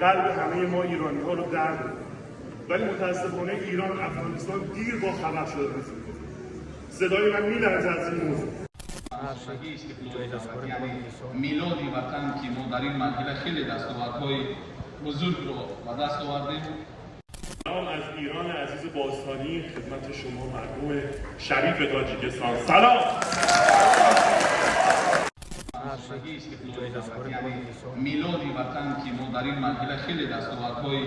قلب همه ما ایرانی ها رو درد آورد. ولی متاسفانه ایران و افغانستان دیر با خبر شده از این موضوع. صدای من میلرزه از این موضوع. Милоди ватан, ки мо дар ин марҳила хеле дастовардҳои бузургро ба даст овардем. سلام از ایران عزیز باستانی خدمت شما مردم شریف تاجیکستان. سلام. Милоди ватан, ки мо дар ин марҳила хеле дастовардҳои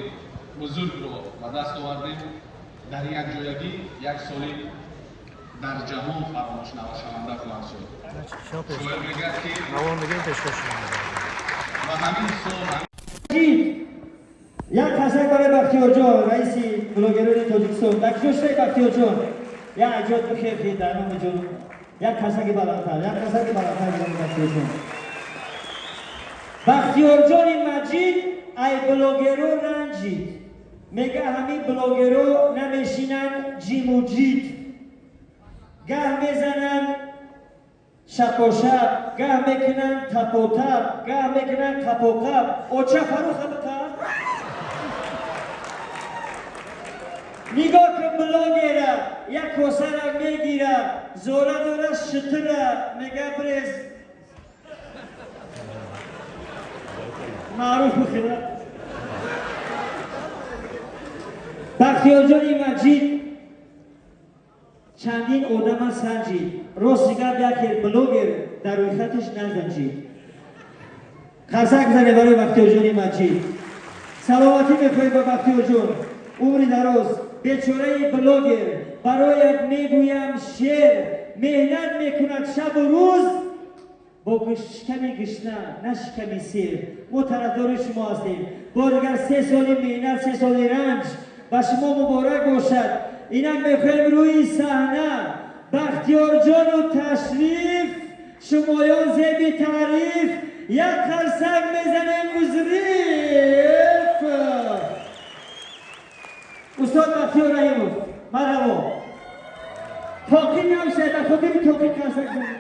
бузургро ба даст овардем, дар якҷоягӣ як соли дар ҷаҳон фаромӯшнашаванда хоҳад шуд. Шоир мегӯяд, ки ва ҳамин сол Як қарсак барои Бахтиёрҷон, раиси блогерони Тоҷикистон. Дар куҷо шудаи, Бахтиёрҷон? Як аҷод бихехи дар номи ҷон. Як қарсаки баландтар, як қарсаки баландтар барои Бахтиёрҷон. Бахтиёрҷони Маҷид ай блогеро ранҷид, мега ҳамин блогеро намешинанд ҷиму ҷид, гаҳ мезананд шапошап, гаҳ мекунанд тапотап, гаҳ мекунанд қапоқап. Оча Фаруха бикап. Нигоҳ кун блогера, як косара мегира, зора дора шитира, мега брез маъруф бихира. Бахтиёрҷони Маҷид чандин одама санҷид, рости гап, яке блогер дар рӯйхаташ назанҷид. Қарсак бизанед барои Бахтиёрҷони Маҷид. Саломатӣ мехоҳем ба Бахтиёрҷон, умри дароз. Бечораи блогер, бароят мегӯям шер, меҳнат мекунад шабу рӯз бо шиками гишна, на шиками сер. Мо тарафдори шумо ҳастем. Бо дигар 3 соли меҳнат, 3 соли ранҷ ба шумо муборак бошад. Инак мехоҳем рӯи саҳна Бахтиёрҷону ташриф, шумоён зеби таъриф, як қарсак мезанем музриф. Устод Бахтиёр Раҳимов, марҳабо. Тоқӣ навшад, ба хотири тоқӣ қарсак занем.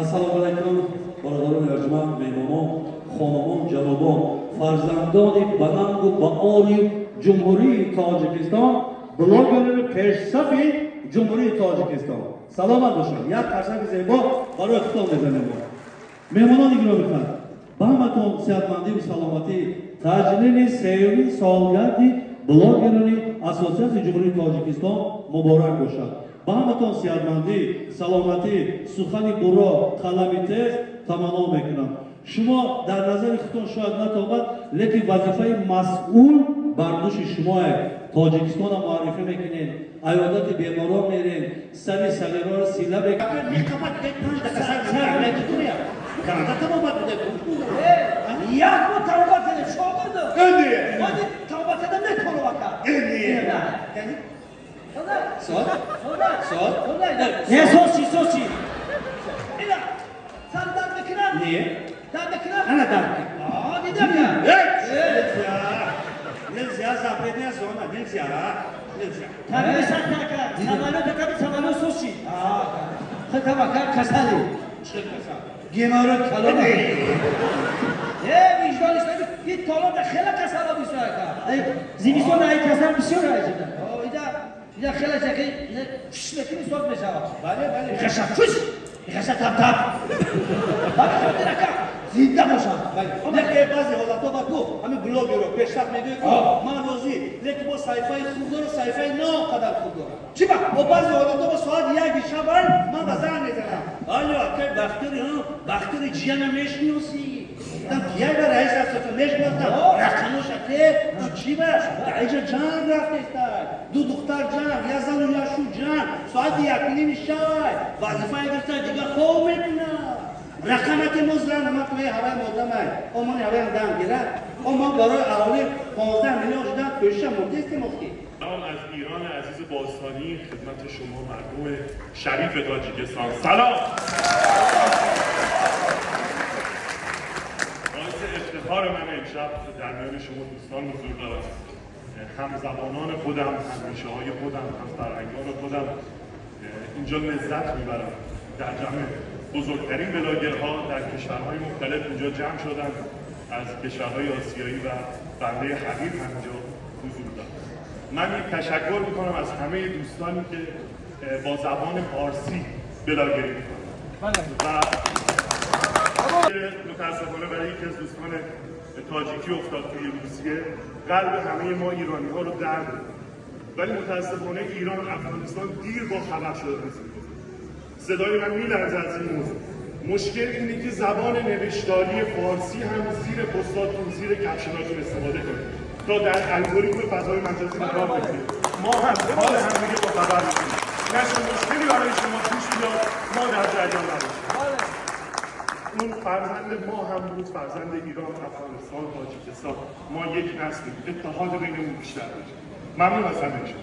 Ассалому алайкум, бародарони арҷманд, меҳмонон, хонумон, ҷанобон, фарзандони банангу баори Ҷумҳурии Тоҷикистон, блогерони пешсафи Ҷумҳурии Тоҷикистон, саломат бошед. Як қарсаки зебо барои худтон мезанем. Мо меҳмонони гиромиқадр, ба ҳаматон сеҳатмандиву саломатӣ. Таҷлили сеюмин солгарди блогерони Ассотсиатсияи Ҷумҳурии Тоҷикистон муборак бошад. Ба ҳаматон сеҳатмандӣ, саломатӣ, сухани буро, қалами тез таманно мекунам. Шумо дар назари худтон шояд натобад, лекин вазифаи масъул бар дӯши шумое. Тоҷикистона муаррифӣ мекунед, аёдати беморон мерен, сари сағироро сила. Канада табобат буда. Як бор табобат кардем, шогирдам. Табобат кардам, метавонам ака. Сол? Сол? Не, сос чи, сос чи? Ина, сар дард мекунад? Не. Дард мекунад? Ана дард. А, дидам я. Нельзя. Нельзя, запретная зона, нельзя. Нельзя. Табиби сахт ака. Самолёт ака, самолёт сос чи? Хатам ака, касали. Чӣ касал? Геморрой калон. Э, виҷдон ислами, ин толорда хеле касало бисёр ака. Зимистон ай касал бисёр айҷида. Ида, ида хеле шаки, фиш мекунӣ, соз мешавад. Бале, бале. Ихаша фиш, ихаша тап тап. Ба хотир ака, зинда бошам. Бале. Лекин баъзе ҳолатҳо ба ку ҳамин блогеро пешрафт мегӯяд, ку ман розӣ, лекин бо саҳифаи хуб дора, саҳифаи ноқадар хуб дора. Чӣ ба? Бо баъзе ҳолатҳо бо соат 1 шаб ман ба занг мезанам. Алло, акай Бахтиёри, Бахтиёри ҷияна мешиносӣ? Гуфтам, кияй ба раис ассоса мешиносам. Рақамоша те, ту чӣ ба? Дар иҷа ҷанг рафтестай. Ду духтар ҷанг, як зану як шу ҷанг. Соати 1:30 шаб. Вазифае гирифта, дигар хоб мекунад. Рақамати мо зан ман туи ҳаваи модамай. Омони ҳаваям дам гирад. О мо барои аҳолӣ 15 миллион шудан кӯшиша мурдистем охи. سلام از ایران عزیز باستانی خدمت شما مردم شریف تاجیکستان. سلام. باعث افتخار من امشب در میان شما دوستان حضور دارم. همزبانان خودم، هم های خودم، هم فرهنگان خودم. اینجا لذت میبرم. در جمع بزرگترین بلاگرها در کشورهای مختلف اینجا جمع شدن. از کشورهای آسیایی و بنده حقیر همینجا حضور دارم. من یک تشکر میکنم از همه دوستانی که با زبان فارسی بلاگری میکنن و متاسفانه برای یکی از دوستان تاجیکی افتاد توی روسیه، قلب همه ما ایرانی ها رو درد بود. ولی متاسفانه ایران و افغانستان دیر با خبر شده از این موضوع. صدای من میلرزه از این موضوع. مشکل اینه که زبان نوشتاری فارسی هم زیر پستاتون، زیر کپشناتون استفاده کنید تا در الگوریتم فضای مجازی قرار بگیرید. ما هم حال هم دیگه با خبر میشیم. نشه مشکلی برای شما پیش بیاد ما در جریان نباشیم. اون فرزند ما هم بود، فرزند ایران، افغانستان، تاجیکستان. ما یک نسلیم، اتحاد بینمون بیشتر بشه. ممنون از همه شما.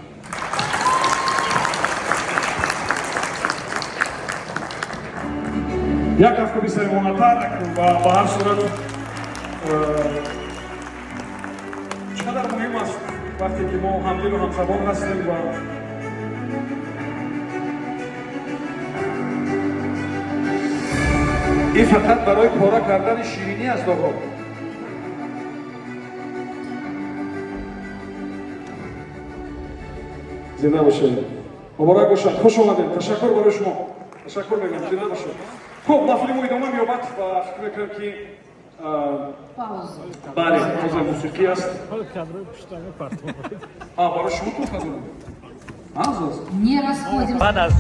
Як кафкоби самимонатар ва ба ҳар сурат, чӣ қадар муҳим аст, вақте ки мо ҳамдилу ҳамзабон ҳастем ва Ин фақат барои пора кардани ширинӣ аст, оғо. Зинда бошед, муборак бошад, хуш омадед, ташаккур барои шумо, ташаккур мегӯям, зинда бошед. Хуб, маҳфили мо идома меёбад ва фикр мекунам, ки бале, паузаи мусиқӣ аст. Барои шумо туҳфа дорем. Не расходим. Баъд аз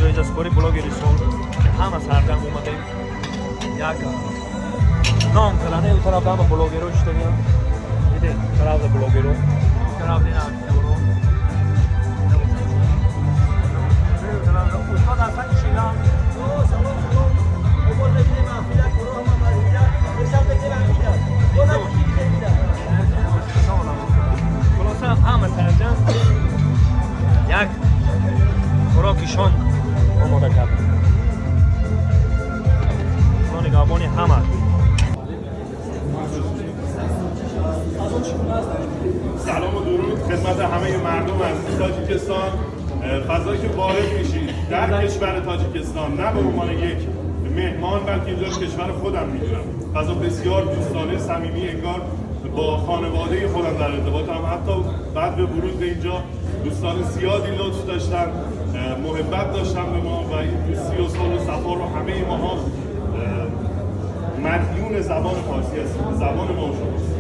ҷоизаспорӣ блогери сол ҳама сардам омадем, як ном кардане. У тараф ҳама блогеро шудагиам, диде, тараф блогеро, тараф дина актёро, устод ҳасан шилам. Салом, салом. Обод мекунем маҳфила, куро ҳама марҳила, ҳисоб мекунем ҳамида. Хулоса, ҳама сарҷам як хӯроки шом омода кардам. Худо нигаҳбони ҳама. سلام و درود خدمت همه مردم از تاجیکستان. فضایی که وارد میشید در کشور تاجیکستان، نه به عنوان یک مهمان، بلکه اینجا کشور خودم میدونم. فضا بسیار دوستانه، صمیمی، انگار با خانواده خودم در ارتباطم. حتی بعد به ورود به اینجا دوستان زیادی لطف داشتن، محبت داشتن به ما و این دوستی و صلح و صفا رو همه ماها مدیون زبان فارسی هستیم. زبان ما و شماست.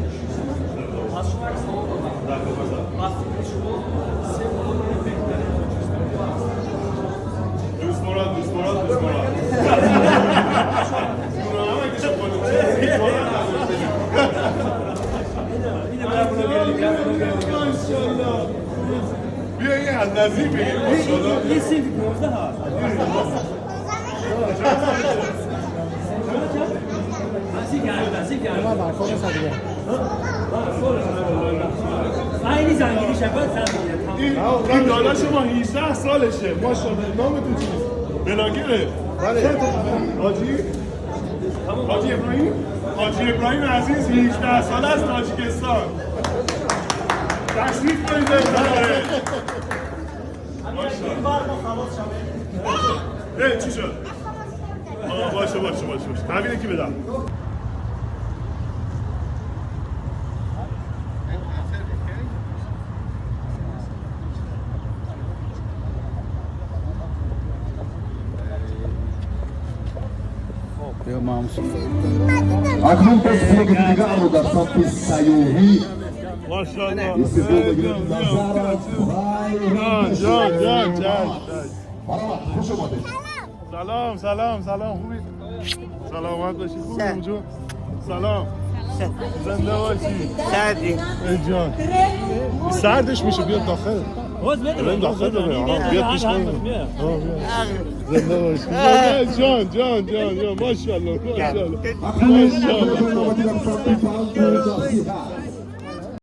از شما یک سوال دارم. در خدمتم. از فکر شما سه بلوگر بهترین تاجیکستان هست؟ دوست مراد، دوست مراد، دوست مراد. اونا هم اگه شما دوست مراد نباشه. ماشاءالله. بیا این از نزدیک بگیر، ماشاءالله. یه سیف 15 هست. اینی زنگیری شکل زنگیری. این داداش ما 18 سالشه، ماشاءالله. نامتون چیست؟ بلاگره؟ بله. حاجی، حاجی ابراهیم، حاجی ابراهیم عزیز، 18 ساله، از تاجیکستان. تشریف کنید به افتخارش. ماشاءالله. اه، چی شد؟ آه، باشه باشه باشه باشه، تحویل کی بدم؟ Акнун боз блогери дигарро дар самти сайёҳӣ ماشاءالله. истиқбол мегирем. Назаров. جان جان جان. Марҳамат, хуш омадед. سلام سلام سلام، خوبی؟ سلامت باشی، خوبی جون؟ سلام، زنده باشی. سردی. ای جان، سردش میشه، بیاد داخل. بریم داخل ببینیم. آها، بیاد پیش من. آه، بیا. زنده باشی. جان جان جان جان، ماشاءالله ماشاءالله. Акнун блогери навбатӣ дар самти палто дастиҳат.